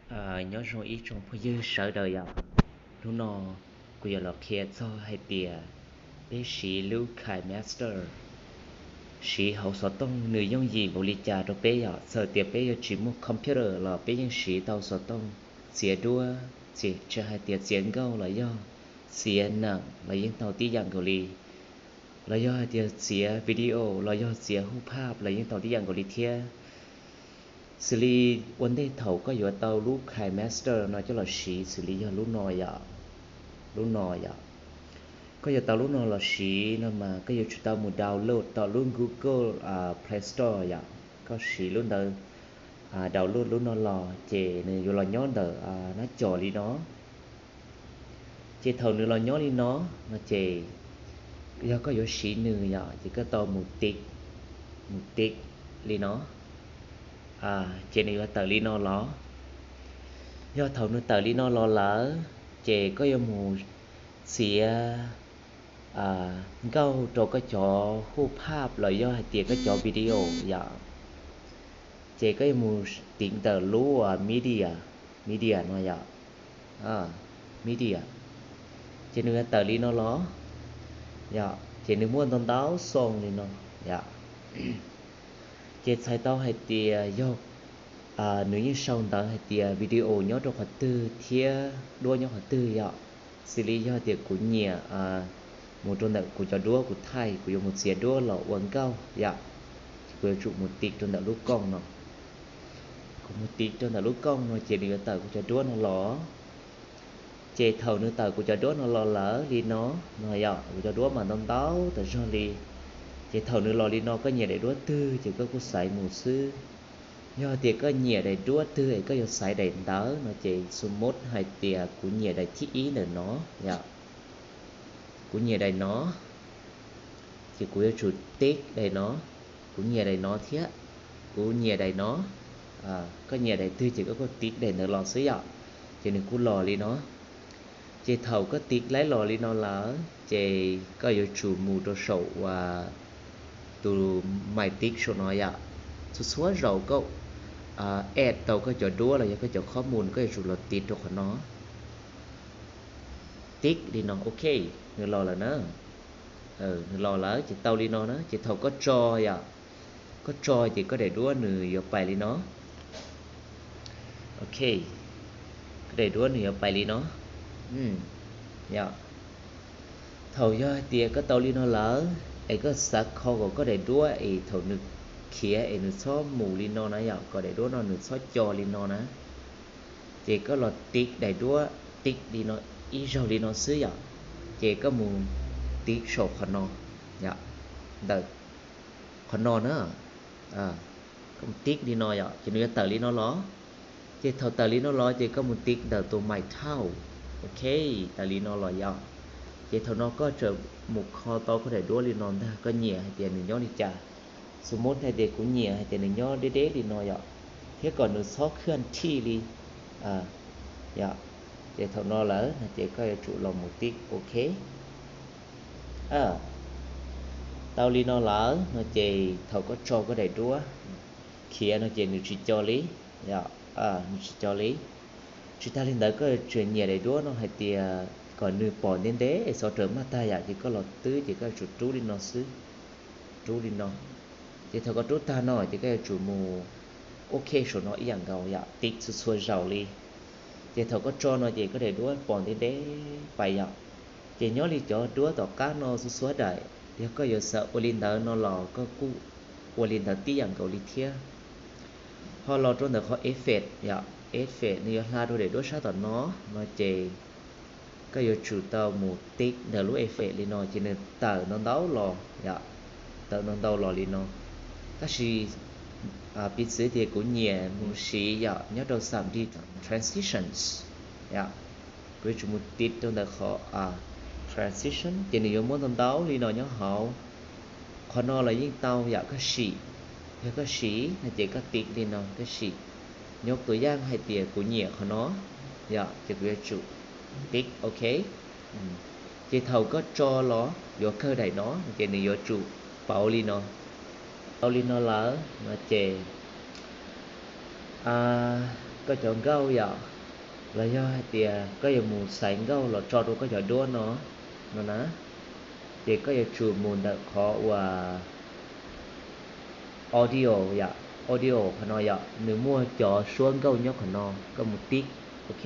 Nyob zoo ib tsoom phooj ywg sawv daws yom. Hnub no kuv yuav los qhia txog hais tias peb siv lub KineMaster siv hauv xov tooj nws yooj yim npaum li cas rau peb yom. Txawm tias peb yuav tsis muaj computer los peb yeej siv tau xov tooj txiav duab, tsis hais tias txiav nkauj los yog txiav neeg los yeej tau tib yam nkaus li, los yog hais tias txiav video los yog txiav hu phaj los yeej tau tib yam nkaus li thiab. Xws li ua ntej thaum koj yuav tau lub KineMaster no coj los siv xws li yog lub no yom, lub no yom, koj yuav tau lub no los siv no mas koj yuav tsum tau mus download tau lub Google Play Store yom. Koj siv lub ntawd download lub no los ces nws yuav los nyob ntawm nab cov li no. Ces thaum nws los nyob li no no ces yog koj yuav siv nws yom ces koj tau mus tiv, mus tiv li no, ces nws yuav tawm li no los. Yog thaum nws tawm li no los lawm ces koj yuav mus txiav nkauj rau koj cov hu phaj los yog hais tias koj cov video yom. Ces koj yuav mus tiv ntawm lub media, media no yom, media. Ces nws yuav tawm li no los yom, ces nws muaj ntau ntau xoo li no yom. Ces txhais tau hais tias yog nws yeej sau ntawv hais tias video nyob rau qhov twg thiab duab nyob qhov twg yom. Xws li yog tias kuv nyiam mus rau ntawm kuv cov duab kuv thaij kuv yuav mus txiav duab los ua nkauj yom, ces kuv yuav tsum mus tiv rau ntawm lub kooj no. Kuv mus tiv rau ntawm lub kooj no ces nws yuav tawm kuv cov duab no los. Ces thaum nws tawm kuv cov duab no los lawm li no, no yom, kuv cov duab mas ntau ntau tas zog li. Ces thaum nws los li no koj nyiam daim duab twg ces koj kuj xaiv mus xwb. Yog tias koj nyiam daim duab twg es koj yuav xaiv daim ntawd no ces xu mub hais tias kuv nyiam daim thib ib ntawm no yom. Kuv nyiam daim no, ces kuv yuav tsum tiv daim no. Kuv nyiam daim no thiab, kuv nyiam daim no. Koj nyiam daim twg ces koj kuj tiv daim ntawd los xwb yom. Ces nws kuj los li no. Ces thaum koj tiv laib los li no lawm ces koj yuav tsum mus rau saum uas tus mais tiv saum no yom. Txhua txhua zaus koj add tau koj cov duab los yog koj cov khob mus koj yuav tsum los tiv rau qhov no. Tiv li no, ok, nws los lawm na. Nws los lawm ces tau li no na, ces thaum koj tso yom, koj tso ces koj daim duab nws yuav pais li no. Ok, koj daim duab nws yuav pais li no. Thaum yog hais tias koj tau li no lawm es koj xav kho kom koj daim duab es thaum nws khiav es nws txhob mus li no na yom, kom daim duab no nws txhob co li no na, ces koj los tiv daim duab, tiv li no, ib zaug li no xwb yom. Ces koj mus tiv saum qhov no, ntawm qhov no na, koj mus tiv li no yom, ces nws yuav tawm li no los. Ces thaum tawm li no los ces koj mus tiv ntawm tus mais thauj. Ok, tawm li no los yom. Ces thaum no koj tseem mus kho tau koj daim duab li no ntag, koj nyiam hais tias nws nyob li cas. Xu mub hais tias kuv nyiam hais tias nws nyob deb deb li no yom, thiab kom nws txhob khwj thij li yom. Ces thaum no lawm no ces koj yuav tsum los mus tiv ok. Tau li no lawm no ces thaum koj tso koj daim duab khiav no ces nws tsis co li, nws tsis co li. Tsis tag li ntawd koj tseem nyiam daim duab no hais tias kom nws pom ntev ntev es xov rawv maj tag yom, ces koj los twb ces koj yuav tsum rub li no xwb, rub li no. Ces thaum koj rub tag no ces koj yuav tsum mus ok saum no ib yam nkaus yom, tiv txhua txhua zaus li. Ces thaum koj tso no ces koj daim duab pom ntev ntev pais yom. Ces nyob li cov duab tom qab no txhua txhua daim, yog koj yuav xav ua li ntawd no los koj kuj ua li ntawd tib yam nkaus li thiab. Ho los rau ntawm qhov effect yom, effect nws yuav hla rau daim duab sab tom no, no ces koj yuav tsum tau mus tiv ntawm lub effect li no ces nws tawm ntau ntau los yom, tawm ntau ntau los li no. Tab sis piv txwv tias kuv nyiam mus siv yom nyob rau xam di transitions yom, kuv yuav tsum mus tiv rau ntawm qhov transition ces nws yuav muab ntau ntau li no nyob hauv. Qhov no los yeej tau yom, koj sim, yog koj siv no ces koj tiv li no koj sim. Nyob tus yaj hais tias kuv nyiam qhov no yom, ces kuv yuav tsum tiv ok. Ces thaum koj tso los yuav kawg daim no ces nws yuav tsum pauv li no. Tau li no lawm no ces koj cov nkauj yom, los yog hais tias koj yuav mus xaiv nkauj los tso rau koj cov duab no, no na, ces koj yuav tsum mus ntawm qhov uas audio yom, audio qhov no yom, nws muaj cov suab nkauj nyob qhov no, koj mus tib, ok,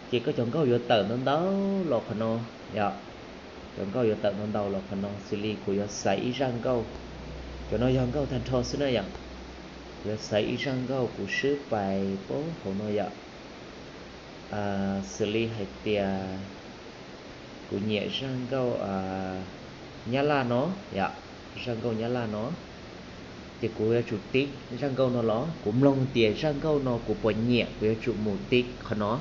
ces koj cov nkauj yuav tawm ntau ntau los qhov no yom, cov nkauj yuav tawm ntau ntau los qhov no, xws li kuv yuav xaiv ib zaj nkauj, cov no yog nkauj tag nrho xwb na yom, kuv yuav xaiv ib zaj nkauj kuv swb pais pab hauv no yom, xws li hais tias kuv nyiam zaj nkauj Nyab Laj no yom, zaj nkauj Nyab Laj no, ces kuv yuav tsum tib zaj nkauj no los kuv mloog tias zaj nkauj no kuv puas nyiam, kuv yuav tsum mus tib qhov no.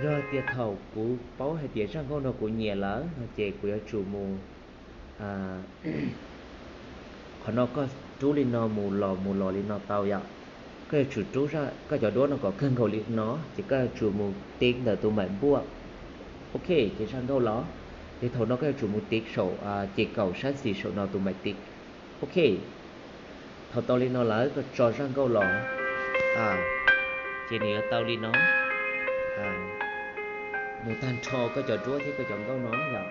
Yog tias thaum kuv paub hais tias zaj nkauj no kuv nyiam lawm no ces kuv yuav tsum mus qhov no, koj rub li no mus los mus los li no tau yom. Koj yuav tsum rub koj cov duab no kom kawg nkaus li no ces koj yuav tsum mus tib ntawm tus maim npuaj. Ok, ces zaj nkauj los, ces thaum no koj yuav tsum mus tib saum ces kaum sab xis saum no tus maim tib. Ok, thaum tau li no lawm koj tso zaj nkauj los, ces nws yuav tau li no, mus tag nrho koj cov duab thiab koj cov nkauj no yom.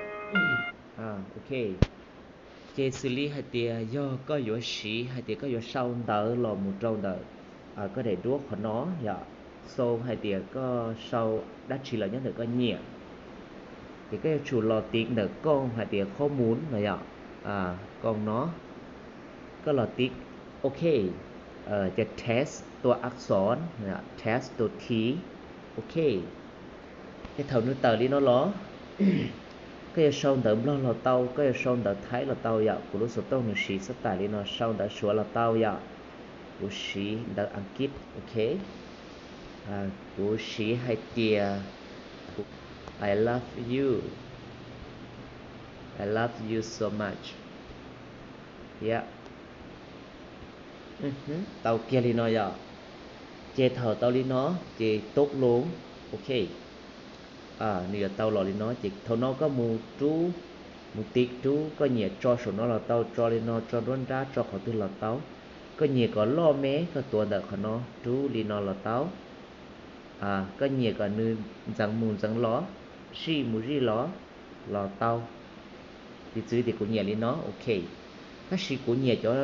Ok, ces xws li hais tias yog koj yuav siv hais tias koj yuav sau ntawv los mus rau ntawm koj daim duab qhov no yom, xws hais tias koj sau dab tsi los nyob ntawm koj nyiam, ces koj yuav tsum los tib ntawm kooj hais tias qhob mus no yom, kooj no, koj los tib, ok, ces test tua ak xov, test tua ti, ok, ces thaum nws tawm li no los, koj yuav sau ntawv nplog los tau, koj yuav sau ntawv thaib los tau yom, kuv lub xov tooj nws siv xab tais li no, sau ntawv suav los tau yom, kuv siv ntawv askiv, ok, kuv siv hais tias I love you, I love you so much, yom, tau kiag li no yom, ces thaum tau li no, ces tub loo, ok, nws yuav tau los li no, ces thaum no koj mus rub, mus tib rub, koj nyiam tso saum no los tau, tso li no, tso nruab nrab, tso qhov twg los tau, koj nyiam kom loj me koj tuav ntawm qhov no rub li no los tau, koj nyiam kom nws ntxeev mus ntxeev los, zij mus zij los, los tau, piv txwv tias kuv nyiam li no, ok, tab sis kuv nyiam cov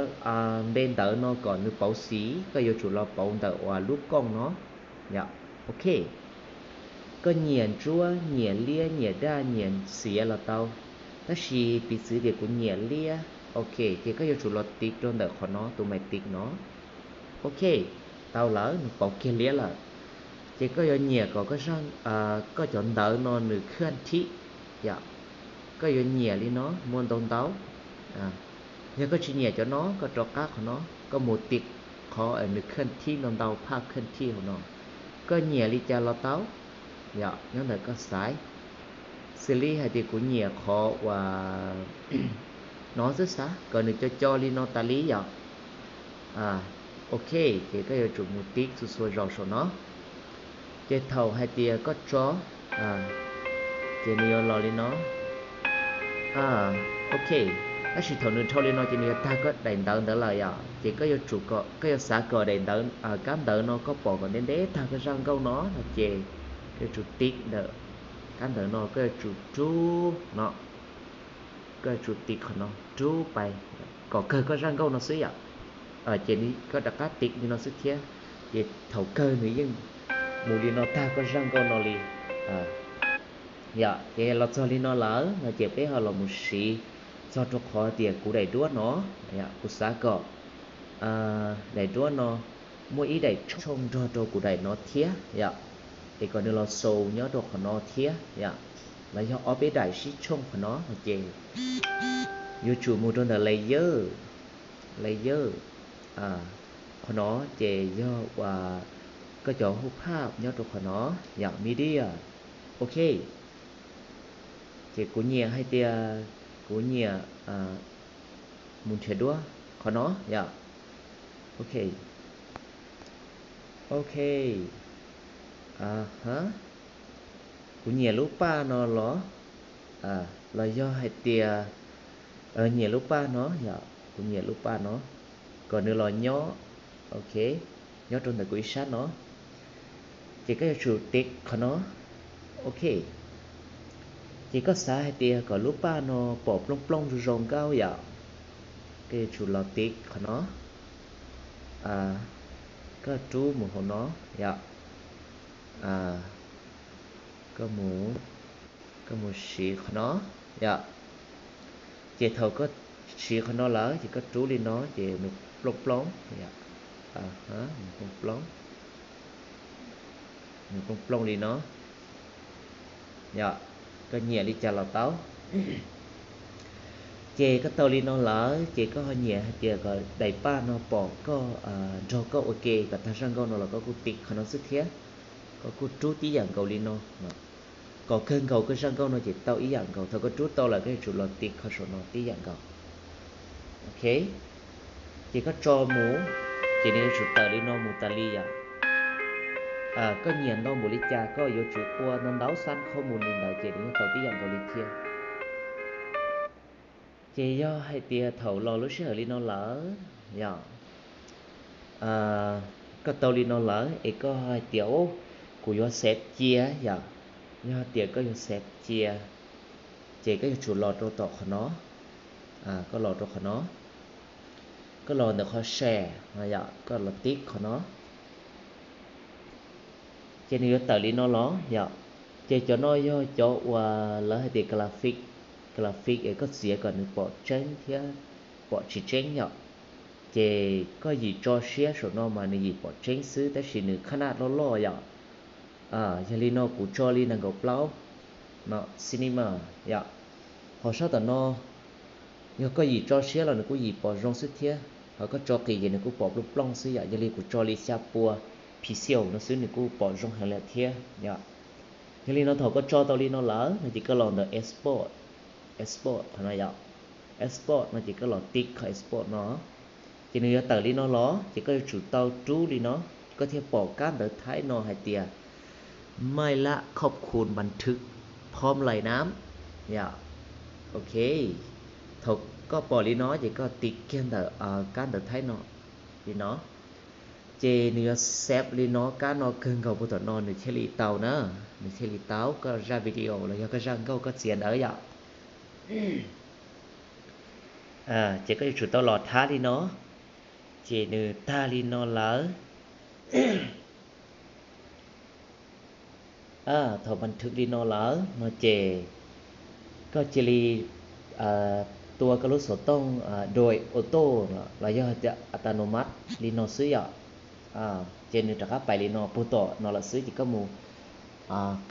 npe ntawv no kom nws pauv xim, koj yuav tsum los pauv ntawm uas lub kooj no, yom, ok, koj nyiam ntsuab, nyiam liab, nyiam daj, nyiam xiav los tau, tab sis piv txwv tias kuv nyiam liab, ok, ces koj yuav tsum los tib rau ntawm qhov no tus maim tib no, ok, tau lawm, nws pauv kiag liab lawm, ces koj yuav nyiam kom koj cov ntawv no nws khaj thib, yom, koj yuav nyiam li no muaj ntau ntau, yog koj tsis nyiam cov no koj rov qab qhov no, koj mus tib qhov nws khaj thib ntau ntau, phaj khaj thib hauv no, koj nyiam li cas los tau, yom, nyob ntawm koj xaiv, xws li hais tias kuv nyiam qhov uas no xwb, xav kom nws co co li no tas li yom, ok, ces koj yuav tsum mus tib txhua txhua zaus saum no, ces thaum hais tias koj tso, ces nws yuav los li no, ok, tab sis thaum nws dhau li no ces nws yuav tag koj daim ntawv ntawd lawm yom, ces koj yuav tsum kom, koj yuav xav kom daim ntawv, kab ntawv no koj pom kom ntev ntev tag koj zaj nkauj no no ces koj yuav tsum tib ntawm kab ntawv no, koj yuav tsum rub no, koj yuav tsum tib qhov no rub pais kom kawg koj zaj nkauj no xwb yom, ces koj rov qab tib li no xwb thiab, ces thaum kawg nws yeej mus li no tag koj zaj nkauj no li. Yom, ces los txog li no lawm no ces peb ho los mus siv txog rau qhov tias kuv daim duab no, kuv xav kom daim duab no muaj ib daim tshooj nrog rau kuv daim no thiab yom, es kom nws los xaus nyob rau qhov no thiab yom, los yog ob peb daim sib tshooj qhov no no ces yuav tsum mus rau ntawm layer, layer, qhov no ces yog uas koj cov hu phaj nyob rau qhov no yom, media, ok. Ces kuv nyiam hais tias kuv nyiam mus nrhiav duab qhov no yom, ok, ok, kuv nyiam lub paj no los, los yog hais tias nyiam lub paj no yom, kuv nyiam lub paj no, kom nws los nyob Ok, nyob rau ntawm kuv ib sab no, ces koj yuav tsum tiv qhov no. Ok, ces koj xav hais tias kom lub paj no pom plooj plooj zoo zoo nkauj yom, koj yuav tsum los tiv qhov no. Koj rub mus hauv no yom. Koj mus, koj mus siv qhov no yom. Ces thaum koj siv qhov no lawm ces koj rub li no ces nws plooj plooj, nws plooj plooj li no yom. Koj nyiam li cas los tau. Ces koj tau li no lawm ces koj ho nyiam hais tias kom daim paj no pom koj, nrog koj ua ke kom tag zaj nkauj no los koj kuj tiv qhov no xwb thiab. Koj kuj rub tib yam nkaus li no, kom kawg nkaus koj zaj nkauj no ces tau ib yam nkaus. Thaum koj rub tau lawm koj yuav tsum los tiv qhov saum no tib yam nkaus. Ok, ces koj tso mus, ces nws yuav tsum tawm li no mus tas li yom. Koj nyiam ntau npaum li cas koj yuav tsum ua ntau ntau xab qhov mus li ntawd ces nws yeej tau tib yam nkaus li thiab. Ces yog hais tias thaum los lub sij hawm li no lawm yom, koj tau li no lawm es koj hais tias, kuv yuav xev cia yom. Yog hais tias koj yuav xev cia, ces koj yuav tsum los rau tom qhov no. Koj los rau qhov no, koj los ntawm qhov share no yom, koj los tiv qhov no. Ces nws yuav tawm li no los yom. Ces cov no yog cov uas lawv hais tias graphic, graphic es koj txiav kom nws pom tseeb thiab pom tsis tseeb yom. Ces koj yim tso siab saum no mas nws yim pom tseeb xwb tab sis nws khab naj loj loj yom. Yog li no kuv tso li nees nkaum plaub no, cinema yom. Hos sab tom no, yog koj yim tso siab los nws kuj yim pom zoo xwb thiab, ho koj tso qis ces nws kuj pom plooj plooj xwb yom. Yog li kuv tso li xya pua pixel no xwb nws kuj pom zoo heev li thiab yom. Yog li no thaum koj tso tau li no lawm no ces koj los ntawm export, export qhov no yom. Export no ces koj los tiv qhov export no, ces nws yuav tawm li no los ces koj yuav tsum tau rub li no, koj thiaj pom kab ntawv Thaib no hais tias ไม่ละขอบคุณบันทึกพร้อมลอยน้ำ yom. Ok, thaum koj pom li no ces koj tiv kiag ntawm kab ntawv Thaib no li no, ces nws yuav save li no, kab no kawg nkaus puag tom no nws thiaj li tau na, nws thiaj li tau koj zaj video los yog koj zaj nkauj koj txiav ntawd yom. Ces koj yuav tsum tau los thab li no, ces nws tag li no lawm. Thaum บันทึก li no lawm no ces koj cia li tua koj lub xov tooj đổi ออโต้ los yog tias อัตโนมัติ li no xwb yom. Ces nws rov qab pais li no puag tom no lawm xwb ces koj mus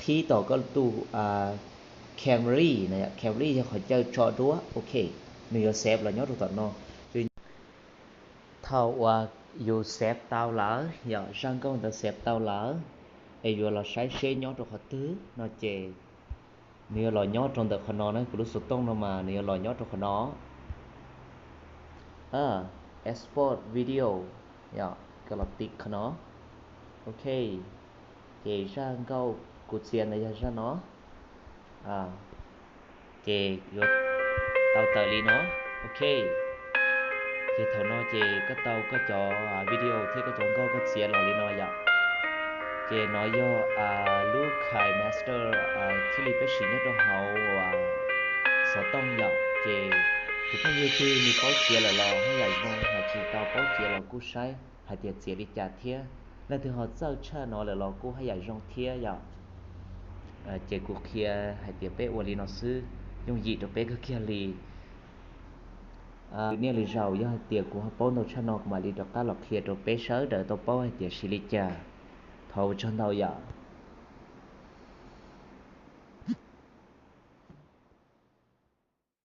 qhib tom koj tus Camry no, Camry yog qhov chaw tso duab. Ok, nws yuav save los nyob rau tom no. Thaum uas yus save tau lawm yom, zaj nkauj ntawd save tau lawm, es yuav los saib seb nyob rau qhov twg no ces nws yuav los nyob rau ntawm qhov no na, kuv lub xov tooj no mas nws yuav los nyob rau qhov no. Export video yom, koj los tiv qhov no. Ok, ces zaj nkauj kuv txiav ntawd yog zaj no. Ces yuav tau tawm li no. Ok, ces thaum no ces koj tau koj cov video thiab koj cov nkauj koj txiav los li no yom. Ces no yog lub KineMaster thiaj li peb siv nyob rau hauv xov tooj yom. Ces tus phooj ywg twg nws paub txiav lawm los haj yam zoo, hos tsis tau paub txiav los kuj saib hais tias txiav li cas thiab. Leej twg ho txawj tshaj no lawm los kuj haj yam zoo thiab yom. Ces kuv qhia hais tias peb ua li no xwb, yooj yim rau peb kawg kiag li. Lwm niaj lwm zaus yog hais tias kuv ho paub ntau tshaj no kuv mam li rov qab los qhia rau peb sawv daws tau paub hais tias siv li cas. Thov ua tsaug ntau yom.